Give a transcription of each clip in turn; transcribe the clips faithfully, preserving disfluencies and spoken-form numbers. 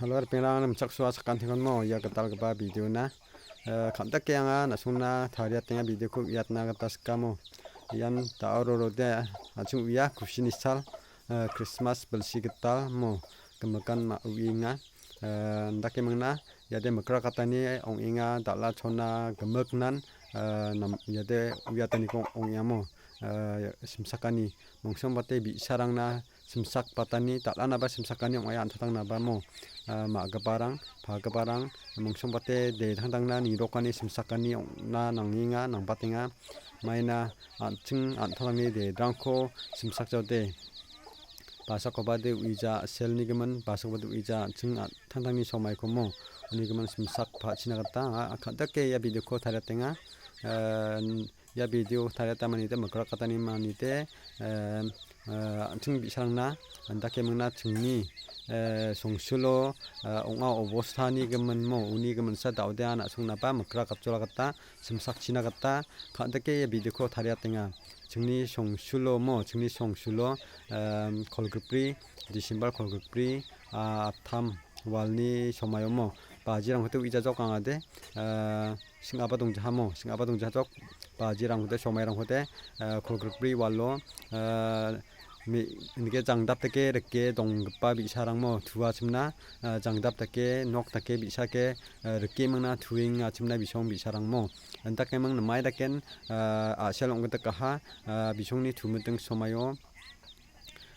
Alo, ripengrang, nimchaksoa sakantikon mo ia gitalgipa video-na. Eh, kam·dake anga na·songna tariatenga video-ko uiatna gita sikamo. Ian da·o rorode an·ching uia kusini sal, eh, Krismas bilsi gital mo gimikan ma-, uienga. Eh, indake mingna iade mikrakatani ong·enga dal·a chona gimiknan, eh, nam-, iade uiataniko ong·engamo, eh, simsakani mongsongbate bi·sarangna simsak patani, dal·anaba simsakani ong·aia an·tangtangnaba mo, ah, ma·giparang, pagiparang, mongsongbate de tangtangna nirokani simsakani ong·na nangenga, nangbatenga. Maina an·ching an·tangtangni dedrangko simsakjaode. Basakoba de uija, selni gimin, basakoba de uija, an·ching an-, tangtangni somaiko mo, uni gimin simsak pa·china gita, a-, a-, ka-, dake ia video-ko tariatenga. Eh, ia video tariata manite, mikrakatani manite, eh, eh, an·ching bi·sarangna, andake mingna chingni, eh, songsulo, eh, ong·a obostani giminmo, uni giminsa da·ode an·a songnaba mikrakatjola gita, simsakchina gita, ka·dake ia video-ko tariatenga. Chingni songsulo mo, chingni songsulo, eh, kolgrikbri, December kolgrikbri, ah, attam walni somaiomo, bajirangkote uijajok angade, eh, sing·aba dongjahamo, sing·aba dongjahajok, bajirangkode, somairangkode, eh, kolgrikbri walo, eh, me-, nike jangdap dake rike donggipa bi·sarangmo tuachimna, eh, jangdap dake, nok dake, bi·sake, eh, rike mingna tuengachimna bisong bi·sarangmo. Indakeming nimai daken, eh, a·sel ong·gitikaha, eh, bisongni tumiting somaio,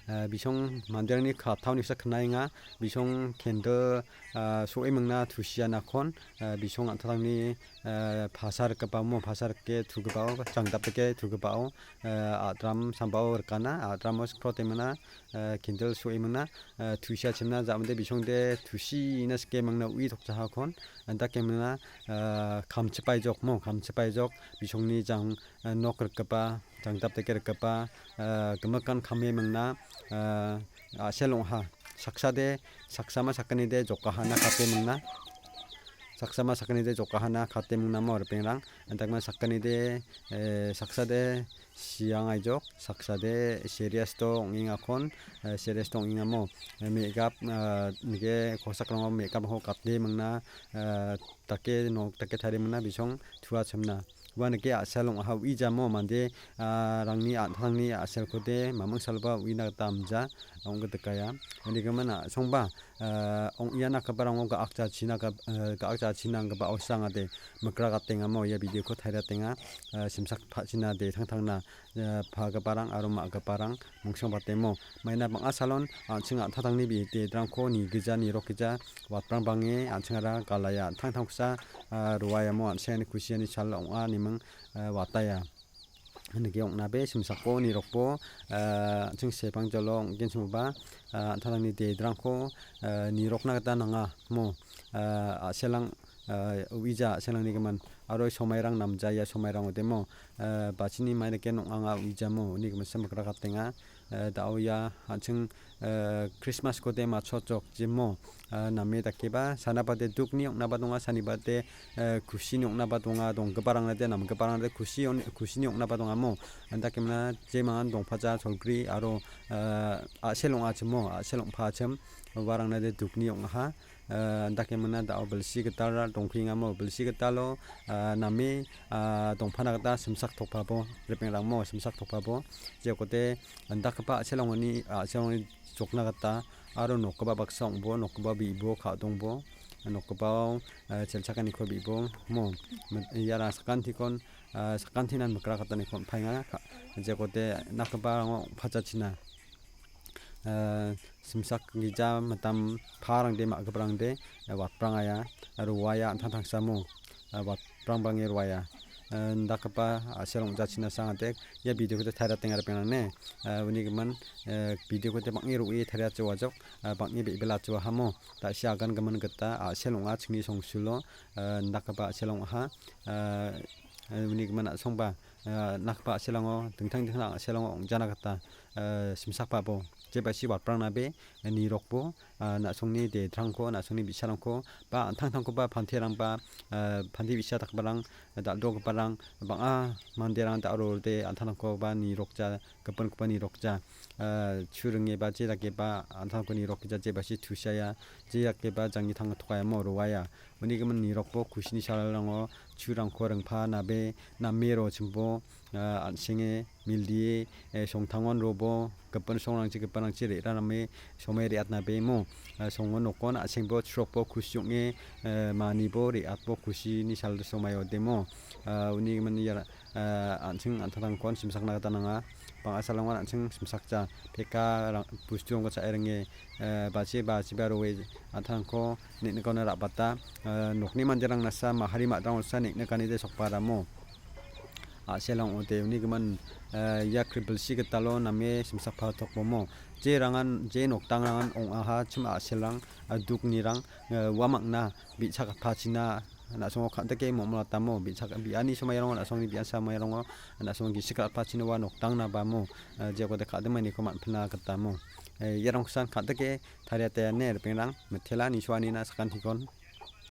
eh, bisong manderangni kattaoni kisa knaenga, bisong kendil, eh, so·e mingna tusianakon, eh, bisong an·tangtangni, eh, pasa rikgipamo, pasa rike tugipao, jangdap dake tugipao, eh, a·dram sambao rikana, a·dramo sikprotemana, eh, kendil so·emana, eh, tusiachimna ja·mande bisongde tusiina sike mangna ui tokjahakon, andakemana, eh, kamchipaijokmo, kamchipaijok bisongni jang, eh, nok rikgipa, jangdap dake rikgipa, eh, gimikan kame mingna, eh, a·sel ong·ha. Saksade, saksama sakgnide jokahana kate mingna. Saksama sakgnide jokahana kate mingnamo ripengrang. Antakma sakgnide, eh, saksade siang aijok, saksade serious to ong·engakon, eh, serious to ong·engamo. Eh, me·gap, eh, nike kosakrango me·gaprangko gate mingna, eh, dake nok dake tarie mingna bisong tuachimna. Ua nike a·sel ong·aha uijamo mande, ah, rangni an·tangni a·selkode mamingsalba uina gita amja ong·gitikaia. Unigimin a·songba, ah, ong·iana kabarango ga·ak jachina gap-, eh, ga·ak jachina anggipao sangade mikra gatengamo ia video-ko tariatenga, eh, simsak pa·china de tangtangna, eh, pagiparang aro ma·giparang mongsongbatemo. Maina bang·a salon an·ching an·tangtangni biterangko nigija, nirokgija, watprang bange an·chingara galaia. An·tangtangsa, ah, roaiamo an·sengani kusiani sal ong·a ineming, ah, wataia. Nike ong·nabe simsako nirokbo, ah, an·ching sepangjalo ong·genchimoba, ah, an·tangtangni biterangko, ah, nirokna gita nanga mo, ah, a·selang, ah, uija a·selangni gimin aro somairang namjaia somairang odemo, ah, bachini mai dake nong·anga uijamo uni giminsa mikra gatenga. Eh, da·o ia an·ching, eh, Krismaskode matchotjok jimo, eh, name dakeba, sanabade dukni ong·naba donga, sanibade, eh, kusini ong·naba donga, donggiparangrade, namgiparangrade kusi on-, kusini ong·naba dongamo. Andakemna jemangan dongpaja cholgri aro, eh, a·sel ong·achimo, a·sel ong·pachim, uarangnade dukni ong·aha. Eh, andakemna da·o bilsi gital dongpengamo, bilsi gitalo, ah, name, ah, dongpana gita simsak tokpabo, ripengrangmo simsak tokpabo. Jekote andakgipa a·selongoni, a·selongoni jokna gita aro nokgipa baksa ong·bo, nokgipa bi·bo ka·dongbo, nokgipao, eh, chelchakaniko bi·bo mo. Iara sakantikon, ah, sakantinan mikra kataniko on·paenga. Ka-, jekote nakgiparango ong·pachachina. Eh, simsak gija mitam parangde ma·giparangde, eh, watprangaia, roaia an·tangtangsamo, eh, watprang bange roaia. Eh, indakgipa a·sel ong·jachina sangade ia video-kote tariatenga ripengrang ne. Eh, uni gimin, eh, video-kote bang·e ro·e tariatjoajok, eh, bang·e be·belachoahamo. Da·sia agan gimin gita a·sel ong·a chingni songsulo, eh, indakgipa a·sel ong·aha. Eh, eh, uni gimin a·songba, eh, nakgipa a·selango, dingtang dingtang a·selango ong·jana gita, eh, simsakbabo. Jebasi watprangnabe, eh, nirokbo, ah, na·songni detrangko, na·songni bi·sarangko, ba an·tangtangkoba panterangba, ah, pante bi·sa dakgiparang, dal·dogiparang, bang·a manderang da·rode an·tangtangkoba nirokja, gipinkoba nirokja, ah, chu ringeba, je dakeba an·tangko nirokja, jebasi tusiaia, je dakeba jangni tangtokaiamo roaia. Uni gimin nirokbo kusini salalrango churangko ringpa nabe name rochimbo, ah, an·senge mildie, eh, songtangon robo, gipin songrangchi, gipinrangchi re·raname somai re·atna bemo. Ah, songon nokon a·sengbo chrokbo kusi ong·e, eh, manibo re·atbo kusini sal somaiodemo. Ah, uni gimin iara, ah, an·ching an·tangtangkon simsakna gita nanga. Bang·a salangon an·ching simsakja. Peka rang-, bosturangko cha·e ringe, eh, bachi, bachiba roe an·tangtangko neng·nikona ra·bata. Eh, nokni manderang nasa mahari ma·drang olsa neng·nikanide sokbaramo. A·selang ong·ode uni gimin, eh, ia kribilsi gitalo name simsakpatokbomo. Jerangan, je noktangrangan ong·aha chim a·selrang, ah, duknirang, eh, ua mangna bi·sa gatpachina na·songo kal·deke momol atamo. Bi·sa, bi·ani somairang na·songni bi·an samairango na·songo gisik gatpachina ua noktang nabamo, eh, jekode kal·dimaniko man·pina gitamo. Eh, iarangkosan kal·deke tariate ine ripengrang mitela nisoanina sakantikon